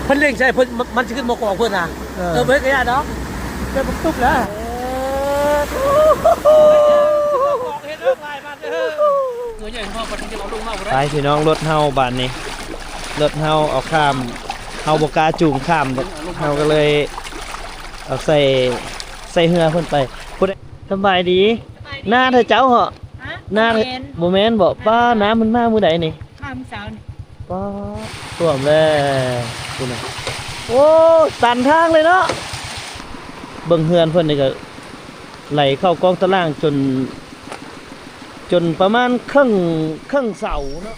ເພິ່ນເລັງໃສ່ເພິ່ນ ມັນ ມັນຊິຂຶ້ນມາກອງເພິ່ນນະ. ເອີ ເອີ ເພິ່ນກໍຢ້ານເນາະ ແຕ່ບໍ່ຕຸບແລ້ວ. ເອີ ໄປພີ່ນ້ອງ ລົດເຮົາບາດນີ້ ລົດເຮົາເອົາຂ້າມ ເຮົາບໍ່ກ້າຈູງຂ້າມດອກ ເຮົາກໍເລີຍເອົາໃສ່ ໃສ່ເຮືອເພິ່ນໄປ. ຜູ້ໃດ ສະບາຍດີ. ສະບາຍດີ. ນາເຂົາເຈົ້າເຫາະ? ນາ ບໍ່ແມ່ນ ບໍ່ແມ່ນບໍ? ປ້າ ນ້ຳມັນມາມື້ໃດນີ້? ມາມື້ເຊົ້ານີ້. ປ້າ ຖ້ວມແລ້ວພຸ້ນນະ. ໂອ້ ຕັນທາງເລີຍເນາະ. ເບິ່ງເຮືອນເພິ່ນນີ້ກໍໄຫຼເຂົ້າກ້ອງຕາລ່າງຈົນ ຈົນປະມານເຄິ່ງ ເຄິ່ງເສົາເນາະ.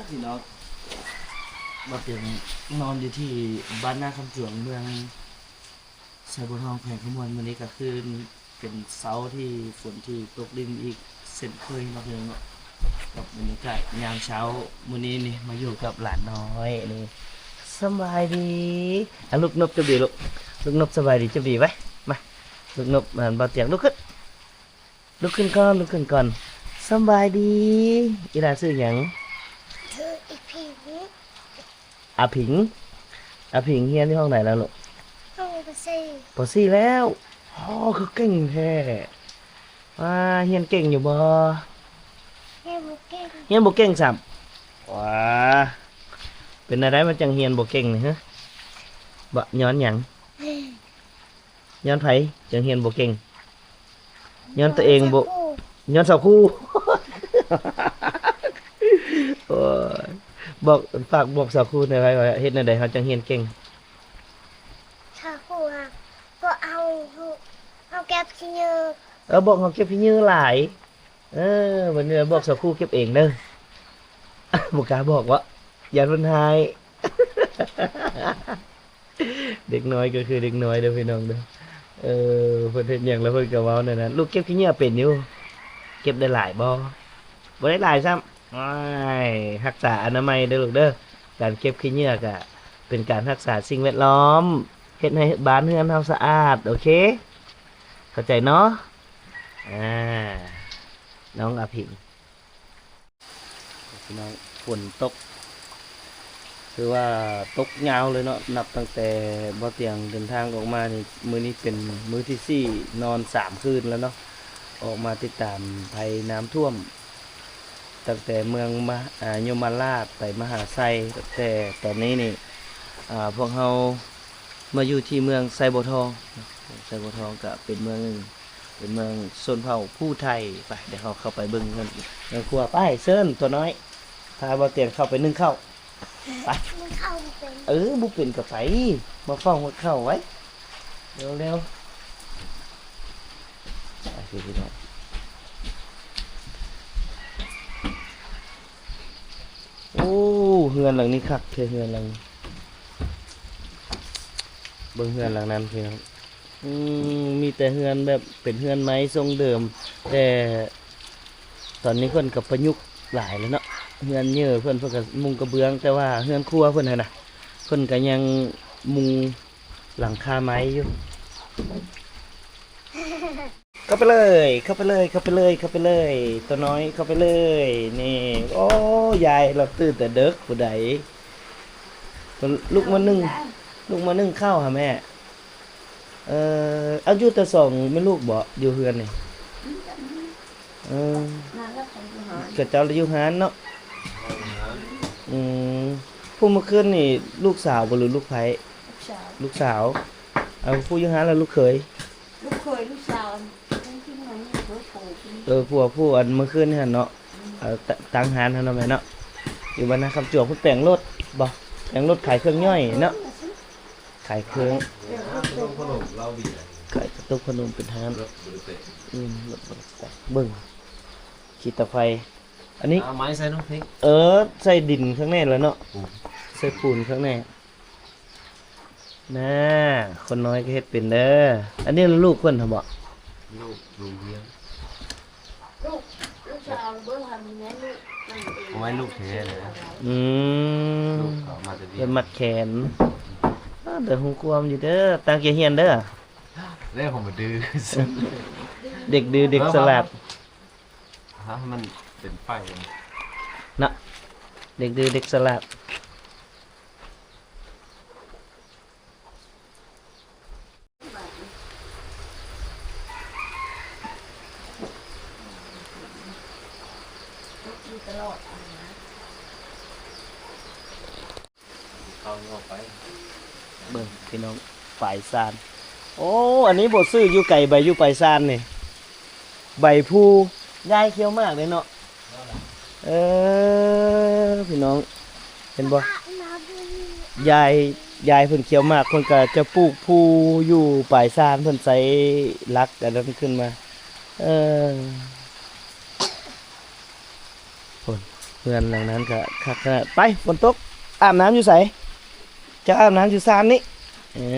ພີ່ນ້ອງ ບ່າວຕຽງນອນຢູ່ທີ່ບ້ານນາຄຳຈວງ ເມືອງໄຊບົວທອງ ແຂວງຄຳມ່ວນ. ມື້ນີ້ກໍຄືເປັນເຊົ້າທີ່ຝົນທີ່ຕົກລິນອີກເຊັ່ນເຄີຍເນາະ ພີ່ນ້ອງເນາະ. ກັບບັນຍາກາດຍາມເຊົ້າມື້ນີ້ນີ້ ມາຢູ່ກັບຫຼານນ້ອຍນີ້. ສະບາຍດີ. ອ່ະ ລູກນົບ ຈັບດີລູກ. ລູກນົບ ສະບາຍດີ ຈັບດີໄວ້. ມາ ລູກນົບ. ອ່າ ບ່າວຕຽງ ລຸກຂຶ້ນ. ລຸກຂຶ້ນກ່ອນ ລຸກຂຶ້ນກ່ອນ. ສະບາຍດີ. ອີຫຼາຊື່ຫຍັງ? ຊື່ອີຜິງ. ອາຜິງ. ອາຜິງຮຽນຢູ່ຫ້ອງໃດແລ້ວລູກ? ຫ້ອງ ປໍສີ່. ປໍສີ່ແລ້ວ. ອໍ ຄືເກັ່ງແທ້. ວ້າ ຮຽນເກັ່ງຢູ່ບໍ່? ຮຽນບໍ່ເກັ່ງ. ຮຽນບໍ່ເກັ່ງຊ້ຳ. ວ້າ ເປັນແນວໃດມັນຈັ່ງຮຽນບໍ່ເກັ່ງນີ້ ຮະ? ບໍ່ ຍ້ອນຫຍັງ? ຍ້ອນໃຜຈຶ່ງຮຽນບໍ່ເກັ່ງ? ຍ້ອນຕົວເອງບໍ່? ຍ້ອນສາວຄູ. ໂອ້ຍ ບອກ ຝາກບອກສາວຄູແດ່ວ່າ ເຮັດແນວໃດເຮົາຈັ່ງຮຽນເກັ່ງ? ສາວຄູ ບອກເຮົາ ເຮົາເກັບຂີ້ເຫຍື້ອ. ເອີ ບອກເຮົາເກັບຂີ້ເຫຍື້ອຫຼາຍ. ເອີ ບັດນີ້ບອກສາວຄູເກັບເອງເດີ. ບໍ່ກ້າບອກເບາະ ຢ້ານເພິ່ນຮ້າຍ. ເດັກນ້ອຍກໍຄືເດັກນ້ອຍເດີພີ່ນ້ອງເດີ. ເອີ ເພິ່ນເຮັດຫຍັງແລ້ວເພິ່ນກໍເວົ້າແນວນັ້ນ. ລູກເກັບຂີ້ເຫຍື້ອເປັນຢູ່? ເກັບໄດ້ຫຼາຍບໍ່? ບໍ່ໄດ້ຫຼາຍຊ້ຳ. ໂອ້ຍ ຮັກສາອະນາໄມເດີລູກເດີ. ການເກັບຂີ້ເຫຍື້ອກະເປັນການຮັກສາສິ່ງແວດລ້ອມ ເຮັດໃຫ້ບ້ານເຮືອນເຮົາສະອາດ. ໂອເຄ ເຂົ້າໃຈເນາະ? ອ່າ ນ້ອງອາຜິງ. ພີ່ນ້ອງ ຝົນຕົກ ຄືວ່າຕົກຍາວເລີຍເນາະ. ນັບຕັ້ງແຕ່ບ່າວຕຽງເດີນທາງອອກມານີ້ ມື້ນີ້ເປັນມື້ທີສີ່ ນອນສາມຄືນແລ້ວເນາະ. ອອກມາຕິດຕາມໄພນ້ຳຖ້ວມ ຕັ້ງແຕ່ເມືອງມະ ອາ ຍົມມະລາດໄປມະຫາໄຊ. ແຕ່ຕອນນີ້ນີ້ ອາ ພວກເຮົາມາຢູ່ທີ່ເມືອງໄຊບົວທອງ. ໄຊບົວທອງກະເປັນເມືອງໜຶ່ງ ເປັນເມືອງຊົນເຜົ່າຜູ້ໄທ. ໄປ ດຽວເຮົາເຂົ້າໄປເບິ່ງເຮືອນ ເຮືອນຄົວ. ໄປ ເຊີນຕົວນ້ອຍ ພາບ່າວຕຽງເຂົ້າໄປໜຶ້ງເຂົ້າ. ໄປ ໜຶ້ງເຂົ້າບໍ່ເປັນ. ເອີ ບໍ່ເປັນກໍໄປ ມາເຝົ້າຮອດເຂົ້າໄວ້ ເລັວໆ. ໄປ ພີ່ນ້ອງ. ໂອ້ ເຮືອນຫຼັງນີ້ຄັກແທ້ ເຮືອນຫຼັງນີ້. ເບິ່ງເຮືອນຫຼັງນັ້ນ ພີ່ນ້ອງ. ອືມ ມີແຕ່ເຮືອນແບບເປັນເຮືອນໄມ້ຊົງເດີມ ແຕ່ຕອນນີ້ເພິ່ນກໍປະຍຸກຫຼາຍແລ້ວເນາະ. ເຮືອນເຍີເພິ່ນ ເພິ່ນກໍມຸງກະເບື້ອງ ແຕ່ວ່າເຮືອນຄົວເພິ່ນຫັ້ນນະ ເພິ່ນກໍຍັງມຸງຫຼັງຄາໄມ້ຢູ່. ເຂົ້າໄປເລີຍ ເຂົ້າໄປເລີຍ ເຂົ້າໄປເລີຍ ເຂົ້າໄປເລີຍ ຕົວນ້ອຍ ເຂົ້າໄປເລີຍ. ນີ້ ໂອ້ ຍາຍລາວຕື່ນແຕ່ເດິກ ຜູ້ໃດ ລຸກມາໜຶ້ງ ລຸກມາໜຶ້ງເຂົ້າຫາແມ່. ເອີ ເອົາ ຢູ່ແຕ່ສອງແມ່ລູກບໍ ຢູ່ເຮືອນນີ້? ເອີ ຂະເຈົ້າລະຢູ່ຮ້ານເນາະ. ອືມ ຜູ້ເມື່ອຄືນນີ້ລູກສາວບໍ່ ຫຼືລູກໃຜ? ລູກສາວ. ລູກສາວ. ເອົາ ຜູ້ຢູ່ຮ້ານລະລູກເຂີຍ? ລູກເຂີຍ ລູກສາວ. ເອີ ຜົວຜູ້ອັນເມື່ອຄືນນີ້ຫັ້ນເນາະ. ເອີ ຕ- ຕັ້ງຮ້ານຫັ້ນເນາະແມ່ເນາະ. ຢູ່ບ້ານນາຄຳຈວງ ເພິ່ນແປງລົດບໍ? ແປງລົດຂາຍເຄື່ອງຍ່ອຍເນາະ. ຂາຍເຄື່ອງ ຂາຍເຂົ້າຕົ້ມຂະໜົມເຫຼົ້າເບຍ ຂາຍເຂົ້າຕົ້ມຂະໜົມເປັນຮ້ານ. ອືມ ລົດບໍ່ໄດ້ແປງ. ເບິ່ງ ຂີ້ຕາໄຟ ອັນນີ້ ເອົາໄມ້ໃສ່ເນາະ. ເອີ ໃສ່ດິນຂ້າງໃນລະເນາະ. ອືມ ໃສ່ປູນຂ້າງໃນ. ນາ ຄົນນ້ອຍກໍເຮັດເປັນເດີ. ອັນນີ້ລູກເພິ່ນຫັ້ນບໍ? ລູກ ລູກວຽງ ລູກ ລູກສາວເບິ່ງວ່າມີແມ່ລູກ. ເອົາໄວ້ລູກແທ້ເລີຍ. ອືມ ລູກເຂົາມາແຕ່ວຽງ ເພິ່ນມັດແຂນ. ເອີ ເດີ ຮູ້ຄວາມຢູ່ເດີ ຕັ້ງໃຈຮຽນເດີ. ແລ້ວເຂົາມາດື້ ເດັກດື້ ເດັກສະຫຼາດ. ຮະ ມັນ ເປັນໄຟເນາະ ເດັກດື້ເດັກສະຫຼາດ. ເບິ່ງພີ່ນ້ອງ ປາຍຊານ. ໂອ້ ອັນນີ້ບໍ່ຊື່ຢູ່ໄກ ໃບຢູ່ປາຍຊານນີ້ ໃບພູ. ຢາຍຂຽວໝາກເດ້ເນາະ. ເອີ ພີ່ນ້ອງ ເຫັນບໍ່? ຍາຍ ຍາຍເພິ່ນຂຽວໝາກ ເພິ່ນກະຈະປູກພູຢູ່ປາຍຊານ ເພິ່ນໃຊ້ຫຼັກອັນນັ້ນຂຶ້ນມາ. ເອີ ພຸ້ນ ເຮືອນຫຼັງນັ້ນກະຄັກຂະໜາດ. ໄປ ຝົນຕົກ ອາບນ້ຳຢູ່ໃສ? ເຈົ້າອາບນ້ຳຢູ່ຊານນີ້. ເອີ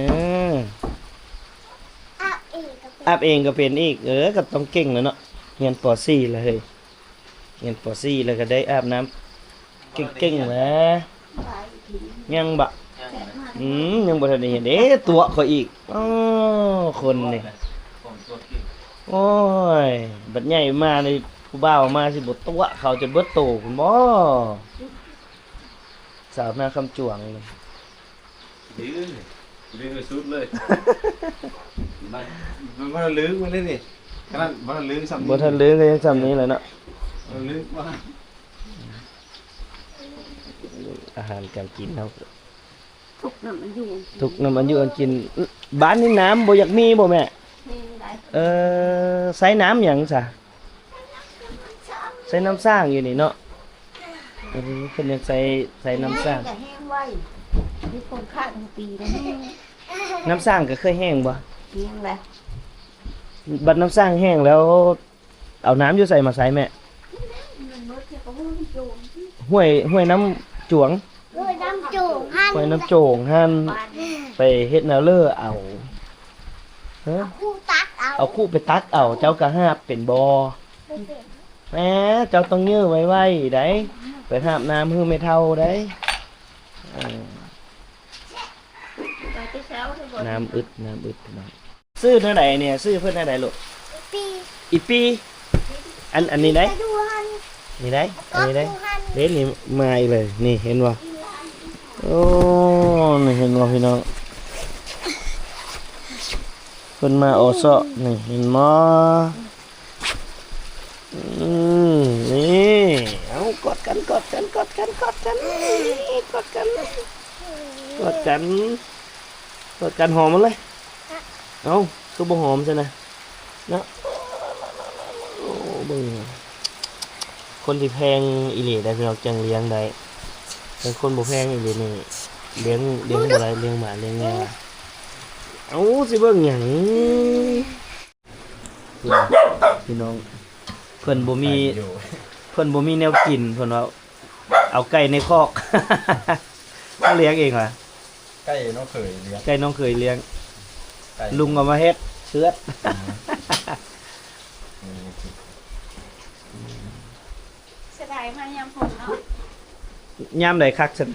ອາບເອງກໍເປັນ ອາບເອງກໍເປັນອີກ. ເອີ ກໍຕ້ອງເກັ່ງແລ້ວເນາະ ຮຽນ ປໍສີ່ ແລ້ວເຮີ້ຍ. ຮຽນ ປໍສີ່ ແລ້ວກໍໄດ້ອາບນ້ຳເກັ່ງໆແຫຼະ. ຍັງບໍ່? ອືມ ຍັງບໍ່ທັນໄດ້ເຮັດເດ້ ຕົວະຂ້ອຍອີກ. ອໍ ຄົນນີ້ ໂອ້ຍ ບັດໃຫຍ່ມານີ້ ຜູ້ບ່າວມາຊິບໍ່ຕົວະເຂົາຈົນເບິດໂຕພຸ້ນບໍ? ສາວນາຄຳຈວງນີ້ ດື້ ດື້ສຸດເລີຍ. ມັນ ມັນບໍ່ທັນລຶ້ງມາເລີຍນີ້ ຂະໜາດບໍ່ທັນລຶ້ງສ່ຳນີ້ ບໍ່ທັນລຶ້ງກໍຍັງສ່ຳນີ້ແຫຼະເນາະ. ມັນລຶ້ງວ່າ ອາຫານການກິນເຮົາ ທຸກນຳອາຍຸ ທຸກນຳອາຍຸອັນກິນ. ບ້ານນີ້ນ້ຳບໍ່ຢາກມີບໍ່ແມ່? ແຮງໄດ໋. ເອີ ໃຊ້ນ້ຳຫຍັງຊະ? ໃຊ້ນ້ຳສ້າງຢູ່ນີ້ເນາະ. ເອີ ເພິ່ນຍັງໃຊ້ ໃຊ້ນ້ຳສ້າງ. ແຮງກໍແຮງໄວ ມີຄົນຂາດທັງປີນະ. ນ້ຳສ້າງກໍເຄີຍແຫ້ງບໍ່? ແຫ້ງແຫຼະ. ບັດນ້ຳສ້າງແຫ້ງແລ້ວ ເອົານ້ຳຢູ່ໃສມາໃຊ້ແມ່? ຫ້ວຍ ຫ້ວຍນ້ຳຈວງ. ຫ້ວຍນ້ຳໂຈງຫັ້ນ ຫ້ວຍນ້ຳໂຈງຫັ້ນ ໄປເຮັດແນວເລີເອົາ. ເອີ ເອົາຄຸຕັກເອົາ ເອົາຄຸໄປຕັກເອົາ. ເຈົ້າກໍຫາບເປັນບໍ່? ບໍ່ເປັນ. ແໝ ເຈົ້າຕ້ອງເຍີ້ໄວໆໄດ໋ ໄປຫາບນ້ຳໃຫ້ແມ່ເຖົ້າໄດ໋. ເອີ ນ້ຳອຶດ ນ້ຳອຶດ ພີ່ນ້ອງ. ຊື່ແນວໃດນີ້? ຊື່ເພິ່ນແນວໃດລູກ? ອີປີ ອີປີ. ອັນ ອັນນີ້ໄດ໋ ນີ້ໄດ໋ ອັນນີ້ໄດ໋. ເດ້ ນີ້ມາອີກເລີຍ ນີ້ເຫັນບໍ່? ໂອ້ ນີ້ເຫັນບໍ່ພີ່ນ້ອງ? ເພິ່ນມາອໍເຊາະ ນີ້ເຫັນບໍ່? ອືມ ນີ້ ເອົາ ກອດກັນ ກອດກັນ ກອດກັນ ກອດກັນ ນີ້ ກອດກັນ ກອດກັນ ກອດກັນ ຫອມມັນເລີຍ. ເອົ້າ ຄືບໍ່ຫອມຊັ້ນນະ ເນາະ? ໂອ້ ເບິ່ງ ຄົນທີ່ແພງອີ່ຫຼີໄດ໋ ພີ່ນ້ອງ ຈັ່ງລ້ຽງໄດ້. ແຕ່ຄົນບໍ່ແພງອີ່ຫຼີນີ້ ລ້ຽງ ລ້ຽງບໍ່ໄດ້ ລ້ຽງໝາລ້ຽງແມວ. ເອົ້າ ຊິເບິ່ງຫຍັງ? ພີ່ນ້ອງ ເພິ່ນບໍ່ມີ ເພິ່ນບໍ່ມີແນວກິນ ເພິ່ນວ່າເອົາໄກ່ໃນຄອກ. ເຮົາລ້ຽງເອງຫວາ? ໄກ່ນ້ອງເຂີຍລ້ຽງ ໄກ່ນ້ອງເຂີຍລ້ຽງ ໄກ່ ລຸງເອົາມາເຮັດເຊືອດ. ອືມ ເສຍດາຍມາຍາມຝົນເນາະ. ຍາມໃດຄັກຊັ້ນ?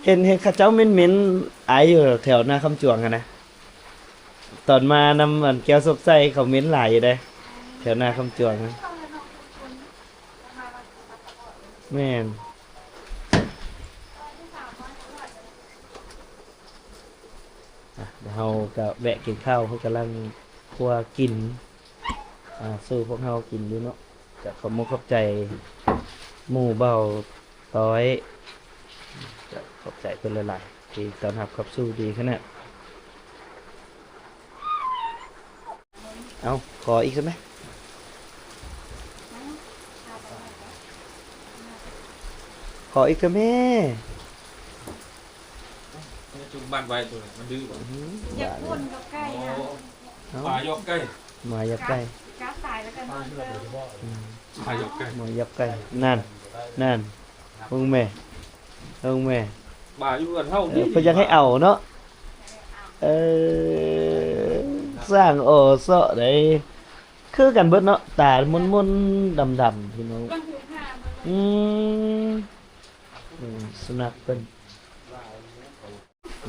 ເຫັນ ເຫັນເຂົາເຈົ້າເໝັນໆອາຍຢູ່ແຖວນາຄຳຈວງຫັ້ນນະ. ຕອນມານຳອັນແກ້ວໂຊກໄຊ ເຂົາເໝັນຫຼາຍຢູ່ເດ້ ແຖວນາຄຳຈວງ. ແມ່ນ. ອ່ະ ດຽວເຮົາກະແວະກິນເຂົ້າ ເພິ່ນກຳລັງຄົວກິນ ອ່າ ສູ່ພວກເຮົາກິນຢູ່ເນາະ. ກະຂອບມຸກຂອບໃຈໝູ່ເບົາຕ້ອຍ ກະຂອບໃຈເພິ່ນຫຼາຍໆ ທີ່ຕ້ອນຮັບຂັບສູ່ດີຂະໜາດ. ເອົາ ຂໍອີກຊະແມ ຂໍອີກຊະແມ. ຈຸງບ້ານໄວໂຕນັ້ນ ມັນດື້ບໍ່? ອືມ ຢາກປົນກັບໄກ່ອະ. ເອົ້າ ໝາຢອກໄກ່ ໝາຢອກໄກ່ ກັດ ກັດຕາຍແລ້ວກໍນອນເຕີມ. ອືມ ໝາຢອກໄກ່ ໝາຢອກໄກ່. ນັ້ນ ນັ້ນ ເບິ່ງແມ່ ເບິ່ງແມ່ ໝາຢູ່ເຮືອນເຮົາ. ເອີ ເພິ່ນຢາກໃຫ້ເອົາເນາະ. ເອີ ສ້າງອໍເຊາະໃດ ຄືກັນເບິດເນາະ ຕາມົນໆ ດຳໆ ພີ່ນ້ອງ. ອືມ ເບິ່ງສຸນັກເພິ່ນ.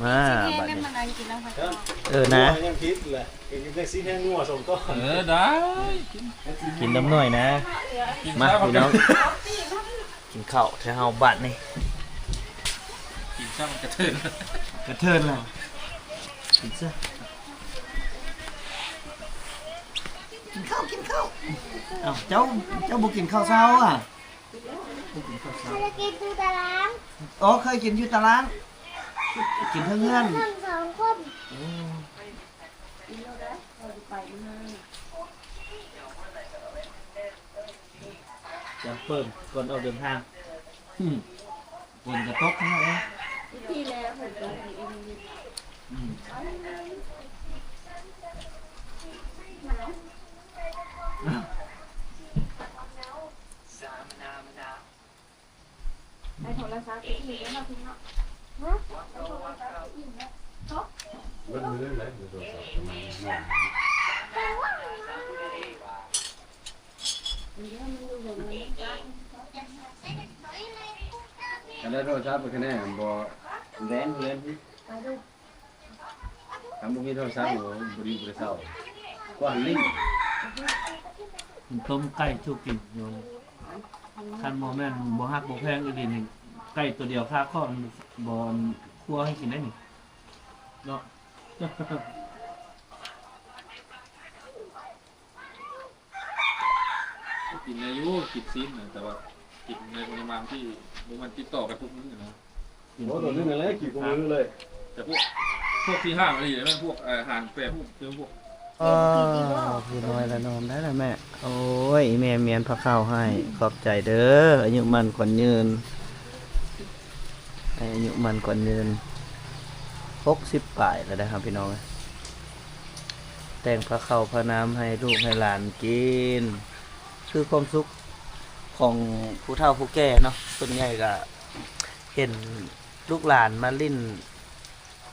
ເ ມາ ຊິແຮງ ບາດນີ້ ກັນມານັ່ງກິນນຳກັນ ເອີ ນະ ຍັງຜິດແຫຼະ ຍັງຊິແຮງງົວສອງຕອນ ເອີ ໄດ້ ກິນ ກິນນຳໜ້ອຍນະ ກິນ ມາ ພີ່ນ້ອງ ກິນເຂົ້າແທ້ເຮົາບາດນີ້ ກິນຊ້ຳກະເທີນ ກະເທີນແລ້ວ ກິນຊະ ກິນເຂົ້າ ກິນເຂົ້າ ເອົ້າ ເຈົ້າ ເຈົ້າບໍ່ກິນເຂົ້າເຊົ້າອະ? ບໍ່ກິນເຂົ້າເຊົ້າ ເຄີຍກິນຢູ່ຕາລາງ ອໍ ເຄີຍກິນຢູ່ຕາລາງ ກິນເທິງເຮືອນ ເຮືອນສອງຄົນ ໂອ້ ຈຳເປີ້ນກ່ອນອອກເດີນທາງ ອືມ ຝົນກະຕົກເນາະ ປີແລ້ວຝົນຕົກ ອືມ ໃຫ້ໂທລະສັບໄປອີກເນາະ ເນາະ ໃຫ້ໂທລະສັບໄປອີກເນາະ ເບິ່ງເລື່ອງໃດໂທລະສັບ ຄັນໄດ້ໂທລະສັບໄປຄະແນນບໍ່ ແລ່ນ ແລ່ນ ຄັນບໍ່ມີໂທລະສັບ ໂອ້ ບໍ່ດີບໍ່ໄດ້ເຊົາ ກວ່າລິງ ຕົ້ມໄກ່ສູ່ກິນຢູ່ ຄັນບໍ່ແມ່ນບໍ່ຮັກບໍ່ແພງອີ່ຫຼີນີ້ ໄກ່ຕົວດຽວຄາຄອກບໍ່ຄົວໃຫ້ກິນໄດ້ນີ້ ເນາະ. ກິນໄດ້ຢູ່ ກິນຊີ້ນນະ ແຕ່ວ່າກິນໃນປະມານທີ່ບໍ່ແມ່ນຕິດຕໍ່ກັນທຸກມື້ນະ. ໂອ້ ໂຕນີ້ແຫຼະກິນທຸກມື້ເລີຍ ແຕ່ພວກ ພວກທີ່ຫ້າມອີ່ຫຼີແມ່ນພວກ ເອີ ອາຫານແປຮູບ ຄືພວກ ເອີ ຜູ້ນ້ອຍລະນອມໄດ້ລະແມ່. ໂອ້ຍ ອີ່ແມ່ມ້ຽນພາເຂົ້າໃຫ້ ຂອບໃຈເດີ ອາຍຸໝັ້ນຂວັນຍືນ ໃຫ້ອາຍຸໝັ້ນຂວັນຍືນ ຫົກສິບປາຍແລ້ວເດີພີ່ນ້ອງເອີຍ. ແຕ່ງພາເຂົ້າພານ້ຳໃຫ້ລູກໃຫ້ຫຼານກິນ ຄືຄວາມສຸກຂອງຜູ້ເຖົ້າຜູ້ແກ່ເນາະ ສ່ວນໃຫຍ່ກະເຫັນລູກຫຼານມາຫຼິ້ນ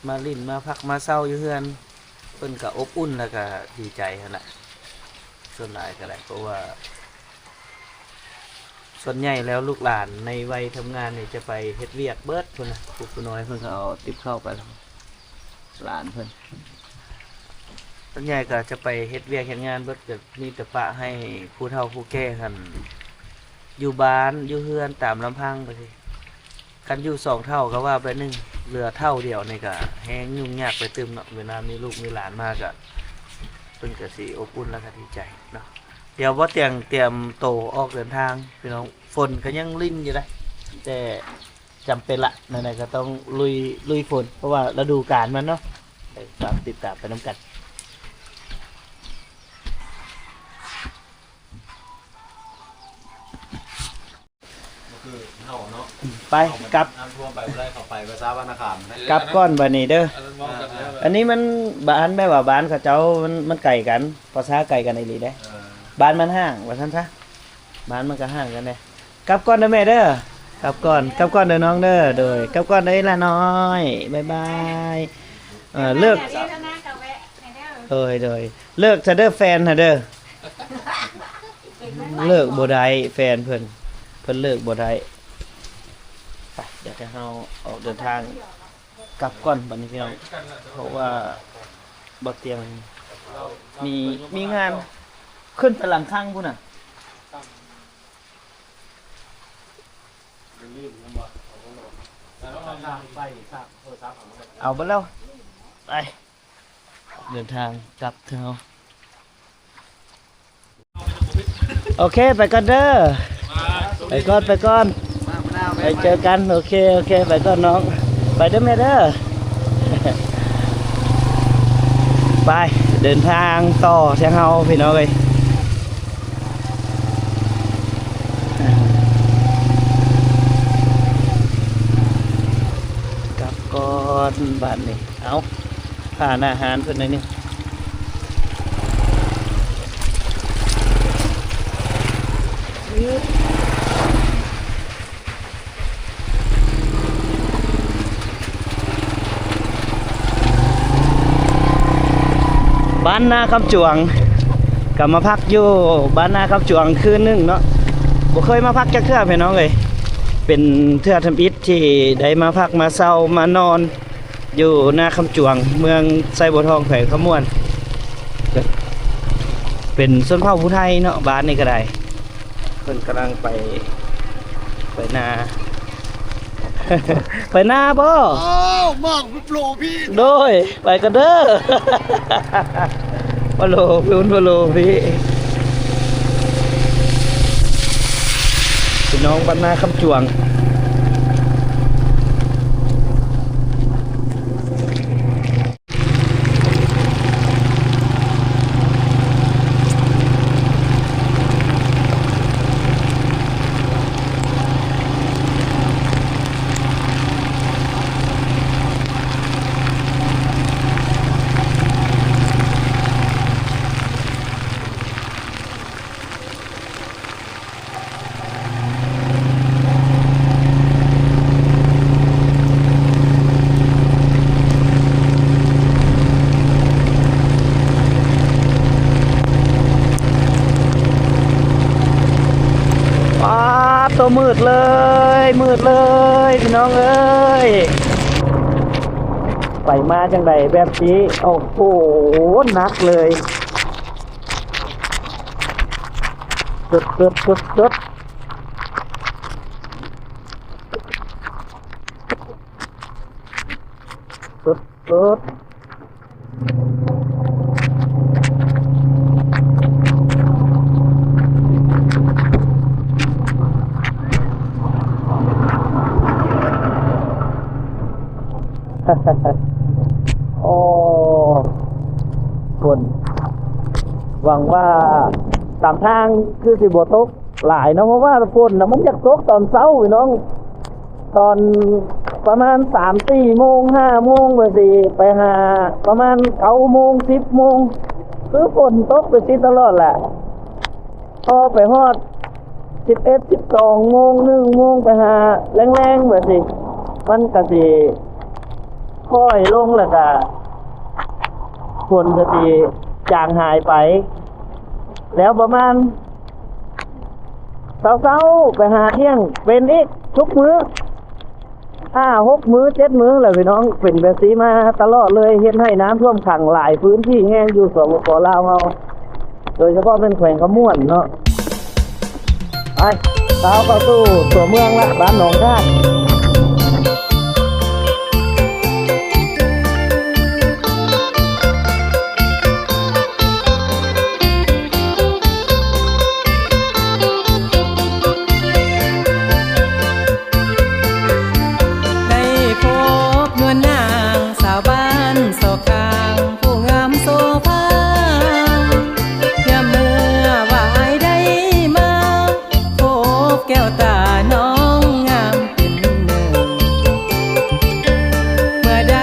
ມາຫຼິ້ນມາພັກມາເຊົາຢູ່ເຮືອນ ເພິ່ນກະອົບອຸ່ນ ແລ້ວກະດີໃຈຫັ້ນລະ ສ່ວນຫຼາຍກະໄດ້ ເພາະວ່າ ສ່ວນໃຫຍ່ແລ້ວລູກຫຼານໃນໄວທຳງານນີ້ຈະໄປເຮັດວຽກເບິດພຸ້ນນະ ຜູ້ ຜູ້ນ້ອຍເພິ່ນກະເອົາຕິບເຂົ້າໄປ ຫຼານເພິ່ນ ສ່ວນໃຫຍ່ກະຈະໄປເຮັດວຽກເຮັດງານເບິດ ກະມີແຕ່ປະໃຫ້ຜູ້ເຖົ້າຜູ້ແກ່ຫັ້ນຢູ່ບ້ານຢູ່ເຮືອນຕາມລຳພັງໄປຊີ້. ຄັນຢູ່ສອງເຖົ້າກະວ່າໄປໜຶ່ງ ເຫຼືອເຖົ້າດຽວນີ້ກະແຮງຫຍຸ້ງຍາກໄປຕື່ມເນາະ ເວລາມີລູກມີຫຼານມາກະ ເພິ່ນກະຊິອົບອຸ່ນ ແລ້ວກະດີໃຈເນາະ. ດຽວບໍ່ຕຽງຕຽມໂຕອອກເດີນທາງພີ່ນ້ອງ ຝົນກະຍັງລິນຢູ່ເດ້ ແຕ່ຈຳເປັນລະ ແນວໃດກະຕ້ອງລຸຍ ລຸຍຝົນ ເພາະວ່າລະດູການມັນເນາະ. ໄປຕາມ ຕິດຕາມໄປນຳກັນ. ຄືເຮົາເນາະ ໄປ ເຮົາມັນ ກັບ ນ້ຳຖ້ວມໄປບໍ່ໄດ້ ເຂົາໄປພາສາວັນນະຄາມນະ ກັບກ່ອນບາດນີ້ເດີ. ອັນນັ້ນເວົ້າກັນແລ້ວ ອັນນີ້ມັນບ້ານ ແບບວ່າບ້ານເຂົາເຈົ້າມັນ ມັນໄກກັນ ພາສາໄກກັນອີ່ຫຼີເດ້. ເອີ ບ້ານມັນຫ່າງວ່າຊັ້ນຊະ ບ້ານມັນກະຫ່າງກັນແດ່. ກັບກ່ອນເດີແມ່ເດີ ກັບກ່ອນ ກັບກ່ອນເດີນ້ອງເດີ. ໂດຍ ກັບກ່ອນເດີອີ່ຫຼ້ານ້ອຍ ບາຍບາຍ. ເອີ ເລີກ ໂດຍ ໂດຍ ເລີກຊະເດີແຟນຫັ້ນເດີ. ເລີກບໍ່ໄດ້ແຟນເພິ່ນ ເພິ່ນເລີກບໍ່ໄດ້. ໄປ ດຽວເຮົາອອກເດີນທາງກັບກ່ອນບາດນີ້ພີ່ນ້ອງ ເພາະວ່າບໍ່ຕຽງມີ ມີງານ ຂຶ້ນໄປຫຼັງຄັງພຸ້ນນະ. ເອົາເບິດແລ້ວ ໄປ ເດີນທາງກັບເຮົາ. ໂອເຄ ໄປກ່ອນເດີ ໄປກ່ອນ ໄປກ່ອນ ໄປເຈີກັນ. ໂອເຄ ໂອເຄ ໄປກ່ອນນ້ອງ ໄປເດີແມ່ເດີ. ໄປ ເດີນທາງຕໍ່ທາງເຮົາພີ່ນ້ອງເອີຍ. ກັບກ່ອນບາດນີ້. ເອົາ ຜ່ານອາຫານເພິ່ນໜ້ອຍໜຶ່ງ. ບ້ານນາຄຳຈວງ ກະມາພັກຢູ່ບ້ານນາຄຳຈວງຄືນໜຶ່ງເນາະ. ບໍ່ເຄີຍມາພັກຈັກເທື່ອພີ່ນ້ອງເອີຍ ເປັນເທື່ອທຳອິດທີ່ໄດ້ມາພັກມາເຊົາມານອນ ຢູ່ນາຄຳຈວງ ເມືອງໄຊບົວທອງ ແຂວງຄຳມ່ວນ ເປັນຊົນເຜົ່າຜູ້ໄທເນາະ ບ້ານນີ້ກໍໄດ້. ເພິ່ນກຳລັງໄປ ໄປນາ ໄປນາບໍ່? ອ້າວ ມາໂຫຼພີ່ ໂດຍ ໄປກັນເດີ ມາໂຫຼພີ່ ມາໂຫຼພີ່ ພີ່ນ້ອງບ້ານນາຄຳຈວງ. ປາດໂຕ ມືດເລີຍ ມືດເລີຍ ພີ່ນ້ອງເອີຍ ໄປມາຈັ່ງໃດແບບນີ້ ໂອ້ໂຫ ໜັກເລີຍ. ເກີດ ເກີດ ເກີດ ເກີດ ເກີດ ເກີດ ໂອ້ ຝົນ ຫວັງວ່າຕາມທາງຄືຊິບໍ່ຕົກຫຼາຍເນາະ ເພາະວ່າຝົນນະມັນຢາກຕົກຕອນເຊົ້າພີ່ນ້ອງ ຕອນປະມານສາມສີ່ໂມງ ຫ້າໂມງ ວ່າຊິໄປຫາປະມານເກົ້າໂມງ ສິບໂມງ ຄືຝົນຕົກໄປຊິຕະຫຼອດແຫຼະ. ພໍໄປຮອດສິບເອັດ ສິບສອງໂມງ ໜຶ່ງໂມງ ໄປຫາແລງໆ ແບບນີ້ ມັນກະຊິຄ່ອຍລົງ ແລ້ວກະຝົນກະຊິຈາງຫາຍໄປ ແລ້ວປະມານເຊົ້າໆ ໄປຫາທ່ຽງ ເປັນອີກທຸກມື້. ຫ້າຫົກມື້ ເຈັດມື້ແລ້ວພີ່ນ້ອງ ເປັນແບບນີ້ມາຕະຫຼອດເລີຍ ເຮັດໃຫ້ນ້ຳຖ້ວມຂັງຫຼາຍພື້ນທີ່ແຮງຢູ່ ສປປ ລາວເຮົາ ໂດຍສະເພາະແມ່ນແຂວງຄຳມ່ວນເນາະ. ໄປ ຊາວເຂົ້າສູ່ຕົວເມືອງລະ ບ້ານໜອງທາດ. ໄດ້ພົບນວນນາງສາວບ້ານສອກຂ້າງ ຜູ້ງາມໂສພາ ຍາມເມື່ອວ່າອ້າຍໄດ້ມາ ພົບແກ້ວຕານ້ອງງາມເປັນໜຶ່ງ ເມື່ອໃດ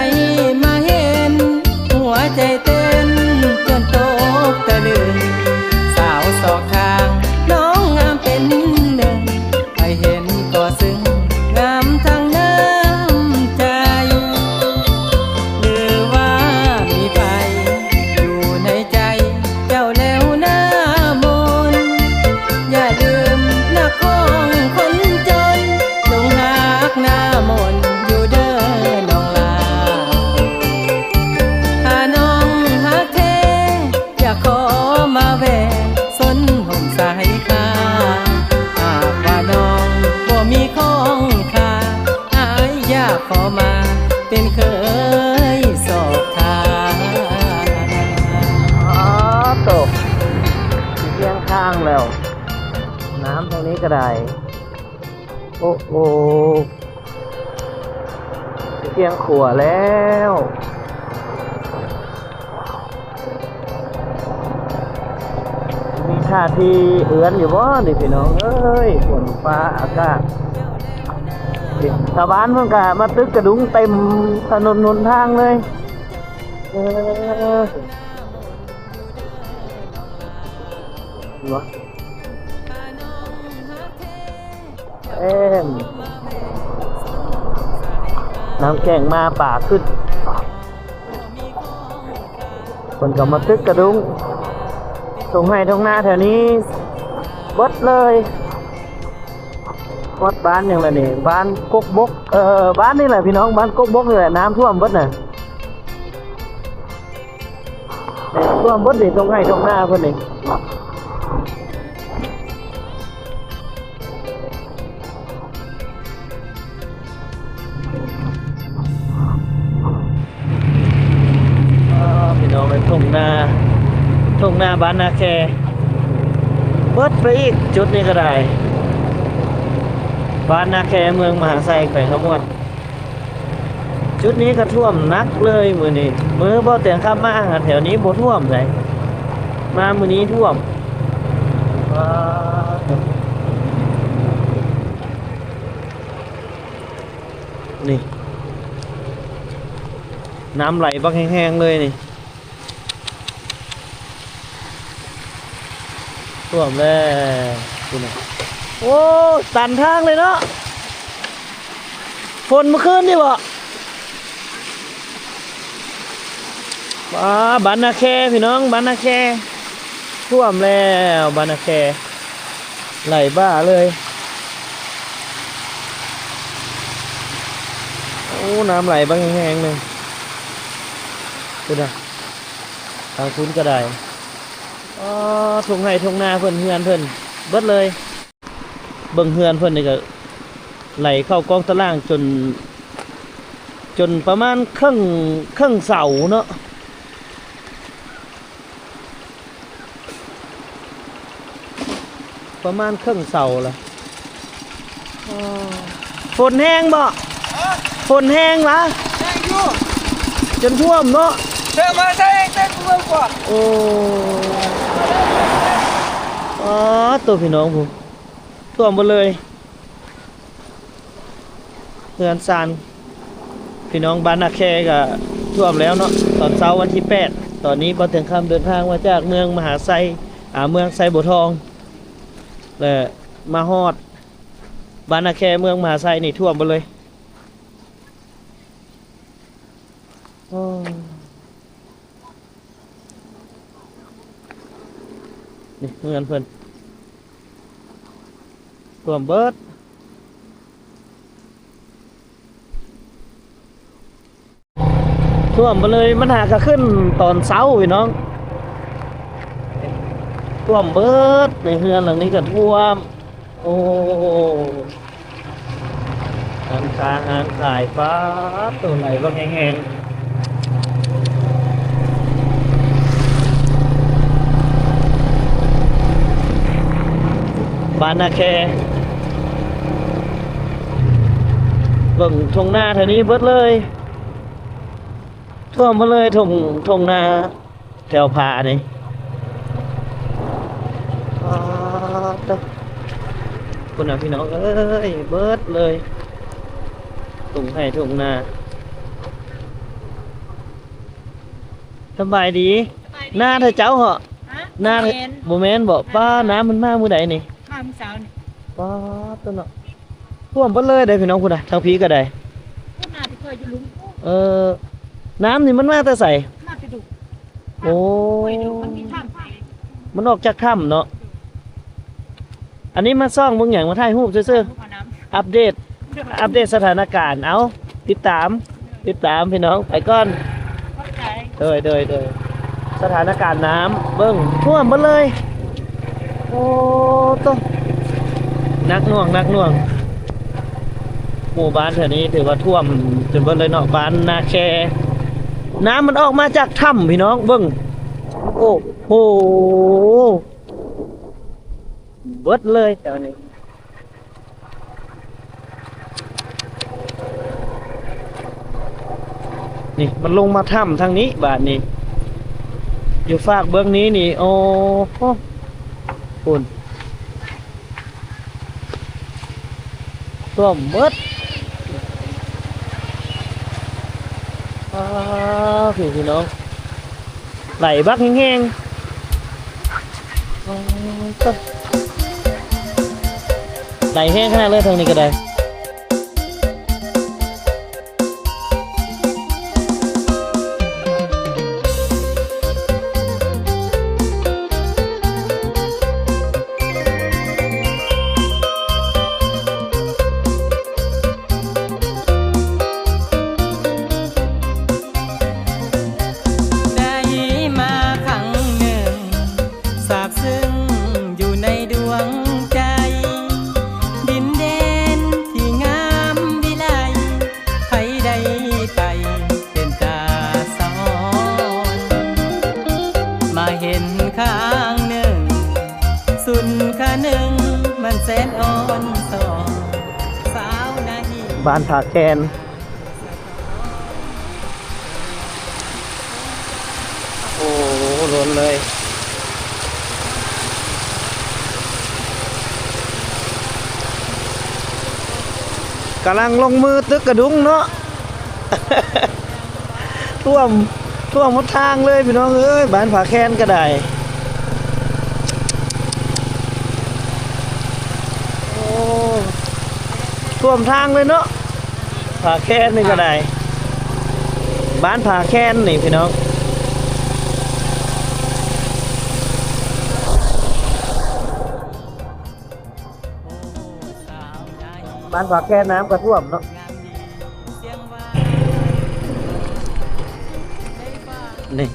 ມາເຫັນ ຫົວໃຈເຕັ້ນຈົນຕົກຕະລຶງ ສາວສອກຂ້າງນ້ອງງາມເປັນໜຶ່ງ ໃຜເຫັນກໍຊຶ້ງ ງາມທັງນ້ຳໃຈ ຫຼືວ່າມີໃຜຢູ່ໃນໃຈເຈົ້າແລ້ວນາມົນ ຢ່າລືມນັກຮ້ອງຄົນຈົນ ຫຼົງຮັກນາມົນຢູ່ເດີນ້ອງຫຼ້າ ຖ້ານ້ອງຮັກແທ້ ຢາກຂໍມາແວ່ຊົນຫົ່ມສາຍຄາ ຫາກວ່ານ້ອງບໍ່ມີຂອງຄ່າ ອ້າຍຢາກຂໍມາເປັນເຂີຍສອກທ່າ. ອໍ ໂຕ ຊິທ່ຽງທາງແລ້ວ ນ້ຳທາງນີ້ກໍໄດ້ ໂອ້ໂຫ ທ່ຽງຂົວແລ້ວ ມີທ່າທີເອືອນຢູ່ບໍ່ນີ້ພີ່ນ້ອງເອີຍ ຝົນຟ້າອາກາດ ຊາວບ້ານເພິ່ນກະມາຕຶກກະດຸງເຕັມຖະໜົນຫົນທາງເລີຍ ເອີ ເຫັນບໍ່? ແອມ ນ້ຳແຂງມາ ປາຂຶ້ນ ເພິ່ນກໍມາຕຶກກະດຸງ ທົ່ງໄຮ່ທົ່ງນາແຖວນີ້ເບິດເລີຍ. ຮອດບ້ານຫຍັງລະນີ້? ບ້ານກົກບົກ ເອີ ບ້ານນີ້ແຫຼະພີ່ນ້ອງ ບ້ານກົກບົກນີ້ແຫຼະ ນ້ຳຖ້ວມເບິດນະ. ຖ້ວມເບິດນີ້ ທົ່ງໄຮ່ທົ່ງນາເພິ່ນນີ້. ອ້າ ພີ່ນ້ອງເອີຍ ທົ່ງນາ ທົ່ງນາບ້ານນາແຄ ເບິດໄປອີກ ຈຸດນີ້ກໍໄດ້ ບ້ານນາແຄ ເມືອງມະຫາໄຊ ແຂວງຄຳມ່ວນ. ຈຸດນີ້ກໍຖ້ວມໜັກເລີຍມື້ນີ້ ມື້ບ່າວແຕງຂັບມາຫາແຖວນີ້ບໍ່ຖ້ວມໃດ ມາມື້ນີ້ຖ້ວມ. ວ້າ ນີ້ ນ້ຳໄຫຼບັກແຮງໆເລີຍນີ້. ຖ້ວມແລ້ວພຸ້ນນະ. ໂອ້ ຕັນທາງເລີຍເນາະ ຝົນມື້ຄືນນີ້ບໍ? ວ້າ ບ້ານນາແຄ ພີ່ນ້ອງ ບ້ານນາແຄ ຖ້ວມແລ້ວ ບ້ານນາແຄ ໄຫຼບ້າເລີຍ. ໂອ້ ນ້ຳໄຫຼບັກແຮງໆໜຶ່ງ ພຸ້ນນະ. ທາງພຸ້ນກໍໄດ້ ອໍ ທົ່ງໄຮ່ທົ່ງນາເພິ່ນ ເຮືອນເພິ່ນເບິດເລີຍ. ເບິ່ງເຮືອນເພິ່ນນີ້ກໍໄຫຼເຂົ້າກ້ອງຕະລ່າງຈົນ ຈົນປະມານເຄິ່ງ ເຄິ່ງເສົາເນາະ ປະມານເຄິ່ງເສົາລະ. ຝົນແຮງບໍ? ຝົນແຮງຫວາ? ແຮງຢູ່ ຈົນຖ້ວມເນາະ ເດີນມາໃສ່ເຕັມເມືອງກວ່າ. ໂອ້ ອໍ ໂຕ ພີ່ນ້ອງ ພຸ້ນ ຖ້ວມເບິດເລີຍ ເຮືອນຊານ ພີ່ນ້ອງບ້ານນາແຄກະຖ້ວມແລ້ວເນາະ. ຕອນເຊົ້າວັນທີແປດ ຕອນນີ້ບ່າວແຕງຄຳເດີນທາງມາຈາກເມືອງມະຫາໄຊ ອາ ເມືອງໄຊບົວທອງ ແລະ ມາຮອດບ້ານນາແຄ ເມືອງມະຫາໄຊນີ້ຖ້ວມເບິດເລີຍ. ໂອ້ ນີ້ເຮືອນເພິ່ນ ຖ້ວມເບິດ. ຖ້ວມໄປເລີຍ ມັນຫາກະຂຶ້ນຕອນເຊົ້າພີ່ນ້ອງ ຖ້ວມເບິດ ໃນເຮືອນຫຼັງນີ້ກະຖ້ວມ. ໂອ້ ຮ້ານຄ້າຮ້ານຂາຍ ປາດໂຕ ໄຫຼບັກແຮງໆ. ບ້ານນາແຄ ເບິ່ງທົ່ງນາແຖວນີ້ເບິດເລີຍ ຖ້ວມໝົດເລີຍ ທົ່ງ ທົ່ງນາແຖວຜານີ້ ປາດໂທ້ ພຸ້ນນະພີ່ນ້ອງເອີຍ ເບິດເລີຍ ທົ່ງໄຮ່ທົ່ງນາ. ສະບາຍດີ ສະບາຍດີ ນາເຂົາເຈົ້າເຫາະ? ນາ ບໍ່ແມ່ນບໍ? ປາ ນ້ຳມັນມາມື້ໃດນີ້? ມາມື້ເຊົ້ານີ້ ປາດໂທ້ເນາະ ຖ້ວມເບິດເລີຍເດ້ພີ່ນ້ອງ ພຸ້ນນະ ທາງພີ້ກະໄດ້ ເອີ ນ້ຳນີ້ມັນມາແຕ່ໃສ? ມາແຕ່ດຸ ໂອ້ ມັນມີຖ້ຳ ມັນອອກຈາກຖ້ຳເນາະ. ອັນນີ້ມາສ່ອງເບິ່ງຫຍັງ? ມາຖ່າຍຮູບຊື່ໆ ອັບເດດ ອັບເດດສະຖານະການ ເອົ້າ ຕິດຕາມ ຕິດຕາມພີ່ນ້ອງ ໄປກ່ອນ ໂດຍ ໂດຍ ໂດຍ ສະຖານະການນ້ຳ ເບິ່ງ ຖ້ວມເບິດເລີຍ ໂອ້ໂທ້ ໜັກໜ່ວງ ໜັກໜ່ວງ ໝູ່ບ້ານແຖວນີ້ຖືວ່າຖ້ວມຈົນເບິດເລີຍເນາະ ບ້ານນາແຄ ນ້ຳມັນອອກມາຈາກຖ້ຳພີ່ນ້ອງ ເບິ່ງ ໂອ້ໂຫ ເບິດເລີຍແຖວນີ້ ນີ້ ມັນລົງມາຖ້ຳທາງນີ້ບາດນີ້ ຢູ່ຟາກເບື້ອງນີ້ນີ້ ໂອ້ໂຫ ພຸ້ນ ຖ້ວມເບິດ ອ້າວ ພີ່ນ້ອງ ໄຫຼບັກແຮງໆ ໄຫຼແຮງຂະໜາດເລີຍ ທາງນີ້ກະໄດ້. ບ້ານຜາແຄນ. ໂອ້ ລົ້ນເລີຍ. ກຳລັງລົງມືຕຶກກະດຸງເນາະ. ຖ້ວມ ຖ້ວມຫົນທາງເລີຍພີ່ນ້ອງເອີຍ, ບ້ານຜາແຄນກໍໄດ້. ໂອ້ ຖ້ວມທາງເລີຍເນາະ. ຜາແຄນນີ້ກໍໄດ້ ບ້ານຜາແຄນນີ້ພີ່ນ້ອງ. ບ້ານຜາແຄນນ້ຳກໍຖ້ວມເນາະ. ນີ້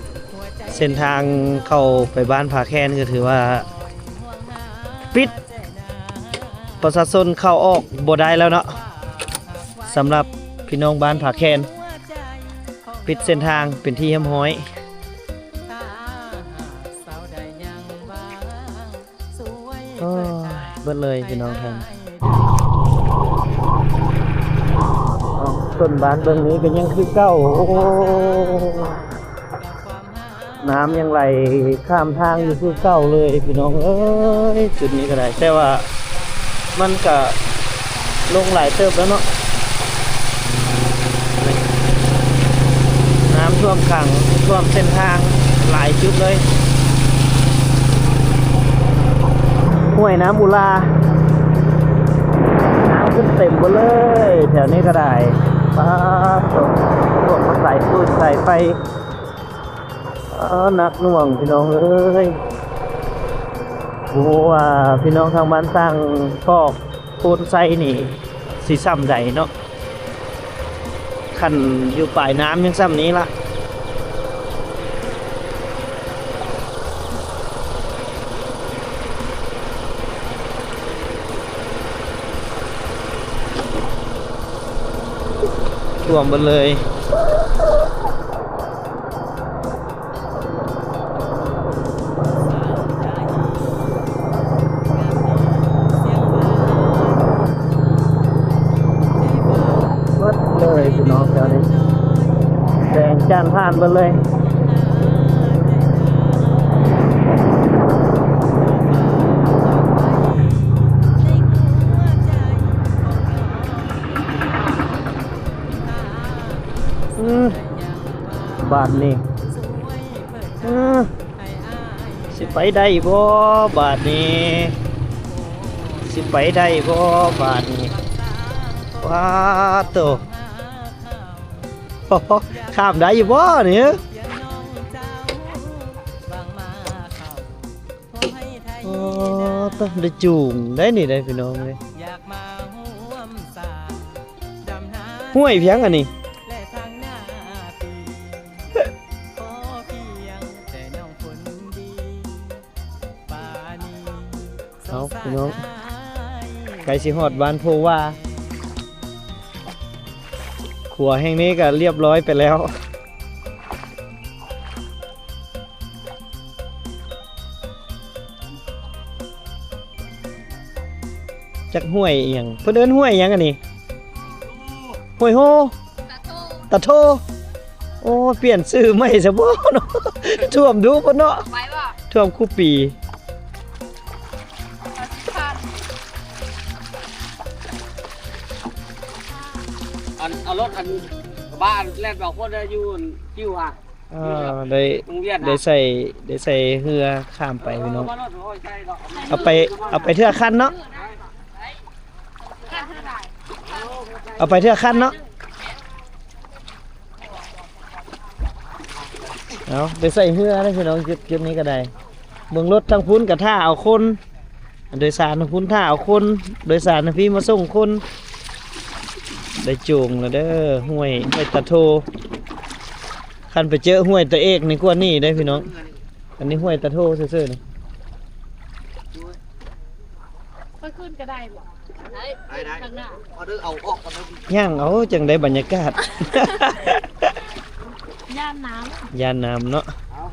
ເສັ້ນທາງເຂົ້າໄປບ້ານຜາແຄນກໍຖືວ່າປິດ ປະຊາຊົນເຂົ້າອອກບໍ່ໄດ້ແລ້ວເນາະ. ສຳລັບພີ່ນ້ອງບ້ານຜາແຄນ ປິດເສັ້ນທາງເປັນທີ່ຮຽບຮ້ອຍ. ໂອ້ຍ ເບິດເລີຍພີ່ນ້ອງ. ທາງຕົ້ນບ້ານເບື້ອງນີ້ກໍຍັງຄືເກົ່າ. ໂອ້ ນ້ຳຍັງໄຫຼຂ້າມທາງຢູ່ຄືເກົ່າເລີຍພີ່ນ້ອງເອີຍ. ຈຸດນີ້ກໍໄດ້ ແຕ່ວ່າມັນກະລົງຫຼາຍເຕີບແລ້ວເນາະ. ນ້ຳຖ້ວມຂັງ ຖ້ວມເສັ້ນທາງຫຼາຍຈຸດເລີຍ. ຫ້ວຍນ້ຳອຸລາ ນ້ຳຂຶ້ນເຕັມເບິດເລີຍ ແຖວນີ້ກໍໄດ້. ປາດໂທ້ ຖ້ວມໝົດສາຍຟືນສາຍໄຟ. ເອີ ໜັກໜ່ວງພີ່ນ້ອງເອີຍ. ບໍ່ຮູ້ວ່າພີ່ນ້ອງທາງບ້ານສ້າງຄອກໂພນໄຊນີ້ຊິຊ່ຳໃດເນາະ. ຄັນຢູ່ປາຍນ້ຳຍັງຊ່ຳນີ້ລະ. ຖ້ວມເບິດເລີຍ. ເບິດເລີຍພີ່ນ້ອງ ແຖວນີ້ແດງຈ້ານຜ່ານເບິດເລີຍ. ອືມ ບາດນີ້ ເອີ ຊິໄປໄດ້ບໍ່ບາດນີ້? ຊິໄປໄດ້ບໍ່ບາດນີ້? ວ້າໂຕ ຂ້າມໄດ້ຢູ່ບໍ່ນີ້? ໂອ້ໂຕ ໄດ້ຈູງໄດ້ນີ້ໄດ້ພີ່ນ້ອງເອີຍ. ຫ້ວຍພຽງອັນນີ້. ເອົາ ພີ່ນ້ອງ ໃກ້ຊິຮອດບ້ານໂພວາ. ຂົວແຫ່ງນີ້ກໍລຽບຮ້ອຍໄປແລ້ວ. ຈັກຫ້ວຍອີ່ຫຍັງ ເພິ່ນເອີ້ນຫ້ວຍຫຍັງອັນນີ້? ຫ້ວຍໂຮ ຕາໂທ ຕາໂທ. ໂອ້ ປ່ຽນຊື່ໃໝ່ຊະບໍ່ເນາະ. ຖ້ວມດຸພຸ້ນເນາະ ໄປບໍ່? ຖ້ວມຄູ່ປີ. ອັນ ເອົາລົດ ອັນ ບ້ານແລ່ນໄປເອົາຄົນຢູ່ ຢູ່ຫວາ ອ່າ ໄດ້ ໂຮງຮຽນນະ ໄດ້ໃສ່ ໄດ້ໃສ່ເຮືອຂ້າມໄປພີ່ນ້ອງ. ເອີ ເອົາມາໂລດ ໂອ້ຍ ໃສ່ດອກ ເອົາໄປ ເອົາໄປເທື່ອຄັນເນາະ ເອົາໄປເທື່ອຄັນເນາະ. ເອົາ ໄດ້ໃສ່ເຮືອເດ້ພີ່ນ້ອງ. ຈຸດ ຈຸດນີ້ກໍໄດ້ ເບິ່ງລົດທາງພຸ້ນກໍຖ້າເອົາຄົນ ໂດຍສານທາງພຸ້ນຖ້າເອົາຄົນ ໂດຍສານທາງພີ້ມາສົ່ງຄົນ. ໄດ້ໂຈງແລ້ວເດີ ຫ້ວຍ ຫ້ວຍຕາໂທ. ຄັນໄປເຈີຫ້ວຍຕາເອກນີ້ກວ່ານີ້ເດ້ພີ່ນ້ອງ. ອັນນີ້ຫ້ວຍຕາໂທຊື່ໆນີ້. ໄປຂຶ້ນກໍໄດ້ບໍ່? ໄດ້ ໄດ້ ໄດ້ ຂ້າງໜ້າ ອອເດີເອົາອອກກ່ອນເດີ. ຍ່າງເອົາຈັ່ງໄດ້ບັນຍາກາດ. ຢ້ານນ້ຳ ຢ້ານນ້ຳເນາະ. ເອົາ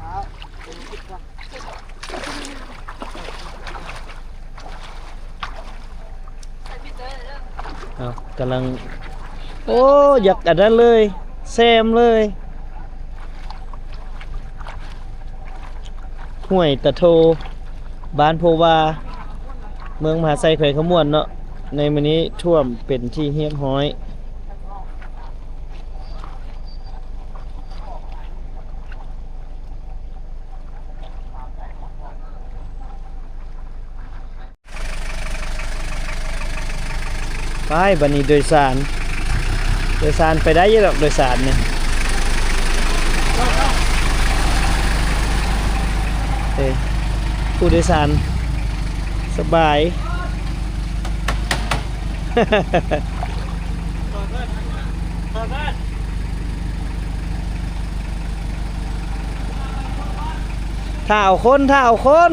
ເອົາ ກຳລັງ ໂອ້ ຢາກອັນນັ້ນເລີຍ ແຊມເລີຍ. ຫ້ວຍຕາໂທ ບ້ານໂພວາ ເມືອງມະຫາໄຊ ແຂວງຄຳມ່ວນເນາະ. ໃນມື້ນີ້ຖ້ວມເປັນທີ່ຮຽບຮ້ອຍ. ໄປ ບັດນີ້ໂດຍສານ ໂດຍສານໄປໄດ້ຢູ່ດອກ ໂດຍສານນີ້ ເອີ ຜູ້ໂດຍສານສະບາຍ. ຖ້າເອົາຄົນ ຖ້າເອົາຄົນ.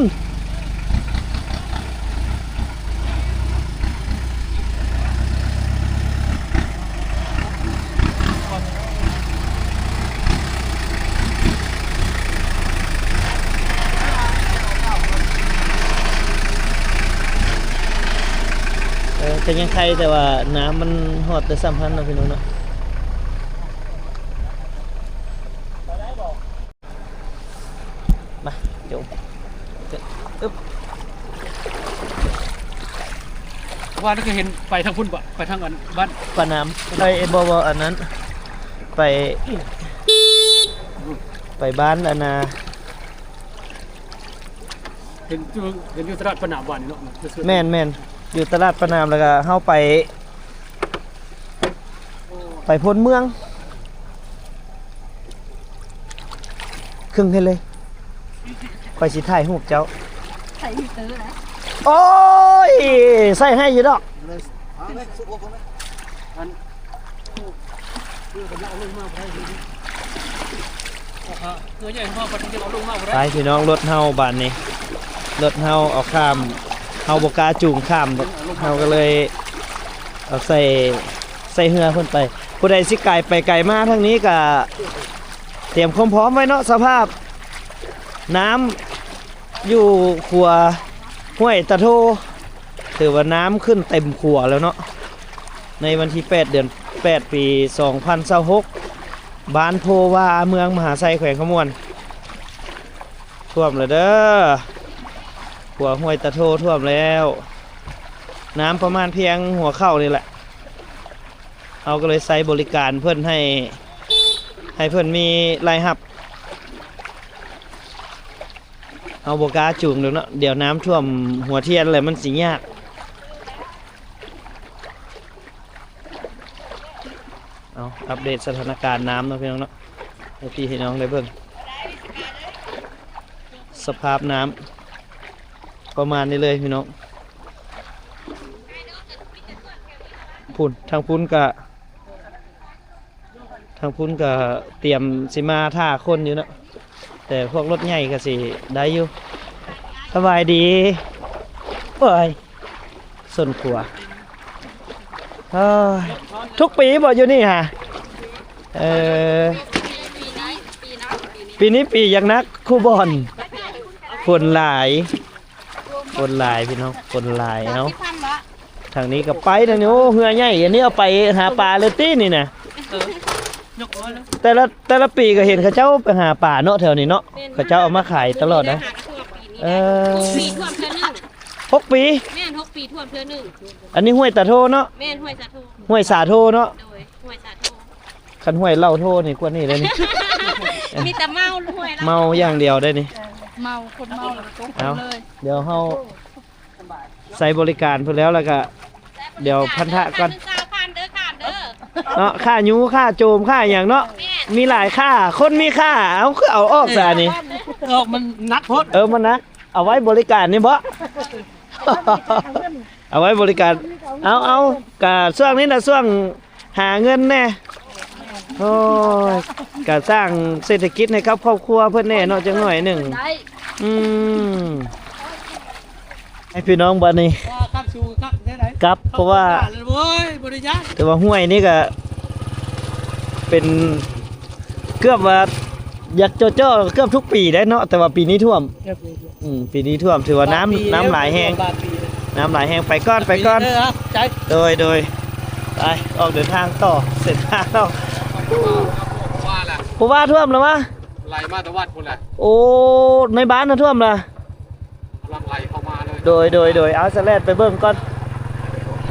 ເອີ ກະຍັງໄຄ ແຕ່ວ່ານ້ຳມັນຮອດແຕ່ສ່ຳຫັ້ນເນາະ ພີ່ນ້ອງເນາະ. ມາ ໂຈມ ອຶບ ວ່າແລ້ວກະເຫັນໄປທາງພຸ້ນບໍ ໄປທາງອັນບ້ານປານ້ຳ ໄປ ບໍ່ ບໍ່ ອັນນັ້ນ ໄປ ໄປບ້ານອັນນ່າ ເຫັນຢູ່ ເຫັນຢູ່ຕະຫຼາດປານ້ຳບ້ານນີ້ເນາະ. ແມ່ນໆ ຢູ່ຕະຫຼາດປານ້ຳ ແລ້ວກະເຮົາໄປ ໄປພົ້ນເມືອງ ຄຶ່ງໃຫ້ເລີຍ ຂ້ອຍຊິຖ່າຍຮູບເຈົ້າ ໃສ່ຮີເຕີນະ. ໂອ້ຍ ໃສ່ໃຫ້ຢູ່ດອກ ໄປພີ່ນ້ອງ ລົດເຮົາບາດນີ້ ລົດເຮົາເອົາຂ້າມ ເຮົາບໍ່ກ້າຈູງຂ້າມດອກ ເຮົາກະເລີຍເອົາໃສ່ ໃສ່ເຮືອເພິ່ນໄປ. ຜູ້ໃດຊິກາຍໄປກາຍມາທາງນີ້ກະຕຽມຄວາມພ້ອມໄວ້ເນາະ ສະພາບນ້ຳຢູ່ຂົວຫ້ວຍຕາໂທ ຖືວ່ານ້ຳຂຶ້ນເຕັມຂົວແລ້ວເນາະ. ໃນວັນທີແປດ ເດືອນແປດ ປີສອງພັນຊາວຫົກ ບ້ານໂພວາ ເມືອງມະຫາໄຊ ແຂວງຄຳມ່ວນ ຖ້ວມແລ້ວເດີ ຂົວຫ້ວຍຕາໂທຖ້ວມແລ້ວ. ນ້ຳປະມານພຽງຫົວເຂົ່ານີ້ແຫຼະ ເຮົາກະເລີຍໃຊ້ບໍລິການເພິ່ນໃຫ້ ໃຫ້ເພິ່ນມີລາຍຮັບ. ເຮົາບໍ່ກ້າຈູງດອກເນາະ ດຽວນ້ຳຖ້ວມຫົວທຽນແລ້ວມັນຊິຍາກ. ເອົາ ອັບເດດສະຖານະການນ້ຳເນາະ ພີ່ນ້ອງເນາະ ໃຫ້ພີ່ໃຫ້ນ້ອງໄດ້ເບິ່ງ ສະພາບນ້ຳປະມານນີ້ເລີຍ ພີ່ນ້ອງ. ພຸ້ນ ທາງພຸ້ນກະ ທາງພຸ້ນກະຕຽມຊິມາຖ້າຄົນຢູ່ເນາະ ແຕ່ພວກລົດໃຫຍ່ກະຊິໄດ້ຢູ່. ສະບາຍດີ ໂອ້ຍ ສົ້ນຂົວ ເອີ ທຸກປີບໍ່ຢູ່ນີ້ຫະ? ເອີ ປີນີ້ປີຍັງໜັກຄູ່ບ່ອນ ຝົນຫຼາຍ ຝົນຫຼາຍພີ່ນ້ອງ ຝົນຫຼາຍ. ເອົາ ທາງນີ້ກະໄປທາງນີ້ ໂອ້ ເຮືອໃຫຍ່ ອັນນີ້ເອົາໄປຫາປາເລີຍຕິນີ້ນະ? ເອີ ແຕ່ລະ ແຕ່ລະປີກະເຫັນເຂົາເຈົ້າໄປຫາປາເນາະ ແຖວນີ້ເນາະ ເຂົາເຈົ້າເອົາມາຂາຍຕະຫຼອດນະ. ເອີ ຫົກປີຖ້ວມເທື່ອໜຶ່ງ ຫົກປີ ແມ່ນ ຫົກປີຖ້ວມເທື່ອໜຶ່ງ. ອັນນີ້ຫ້ວຍຕາໂທເນາະ? ແມ່ນ ຫ້ວຍສາໂທ ຫ້ວຍສາໂທເນາະ? ໂດຍ ຫ້ວຍສາໂທ. ຄັນຫ້ວຍເຫຼົ້າໂທນີ້ກວ່ານີ້ເດ້ນີ້ ມີແຕ່ເມົາ ຫ້ວຍເຫຼົ້າ ເມົາຢ່າງດຽວເດ້ນີ້ ເມົາ ຄົນເມົາແລ້ວກໍຕົກເລີຍ. ດຽວເຮົາໃຊ້ບໍລິການເພິ່ນແລ້ວ ແລ້ວກະດຽວພັນທະກ່ອນ ເນາະ ຄ່າຍຸ ຄ່າໂຈມ ຄ່າຫຍັງເນາະ ມີຫຼາຍຄ່າ ຄົນມີຄ່າ. ເອົາ ຄືເອົາອອກຊະນີ້ ອອກມັນໜັກໂພດ. ເອີ ມັນໜັກ ເອົາໄວ້ບໍລິການນີ້ບໍ? ເອົາໄວ້ບໍລິການ. ເອົາ ເອົາ ກະຊ່ວງນີ້ນະ ຊ່ວງ ຫາເງິນແດ່. ໂອ້ຍ ກະສ້າງເສດຖະກິດໃຫ້ກັບຄອບຄົວເພິ່ນແດ່ເນາະ ຈັກໜ້ອຍໜຶ່ງ. ອືມ ໃຫ້ພີ່ນ້ອງບາດນີ້ ວ່າຄັບສູງຄັບແນວໃດ ກັບ ເພາະວ່າ ໂອ້ຍ ບໍ່ໄດ້ຢ້ານ ແຕ່ວ່າຫ້ວຍນີ້ກະເປັນ ເກືອບວ່າຢາກຈໍ້ໆ ເກືອບທຸກປີໄດ໋ເນາະ ແຕ່ວ່າປີນີ້ຖ້ວມ. ອືມ ປີນີ້ຖ້ວມ ຖືວ່ານ້ຳ ນ້ຳຫຼາຍແຮງ ນ້ຳຫຼາຍແຮງ. ໄປກ່ອນ ໄປກ່ອນ ເດີ ໂດຍ ໂດຍ. ໄປ ອອກເດີນທາງຕໍ່ເສັ້ນທາງເນາະ. ວ່າລະ ບໍ່ວ່າຖ້ວມແລ້ວວະ ໄຫຼມາແຕ່ວັດພຸ້ນແຫຼະ. ໂອ້ ໃນບ້ານນະຖ້ວມລະ ກຳລັງໄຫຼເຂົ້າມາເລີຍ. ໂດຍ ໂດຍ ໂດຍ ເອົາ ສະແລດໄປເບິ່ງກ່ອນ.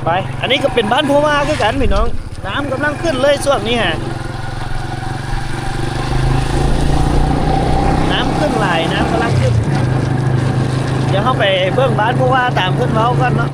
ໄປ ອັນນີ້ກໍເປັນບ້ານໂພວາຄືກັນພີ່ນ້ອງ ນ້ຳກຳລັງຂຶ້ນເລີຍຊ່ວງນີ້ຫະ ນ້ຳຂຶ້ນຫຼາຍ ນ້ຳກຳລັງຂຶ້ນ. ດຽວເຮົາໄປເບິ່ງບ້ານໂພວາຕາມເພິ່ນເວົ້າກ່ອນເນາະ.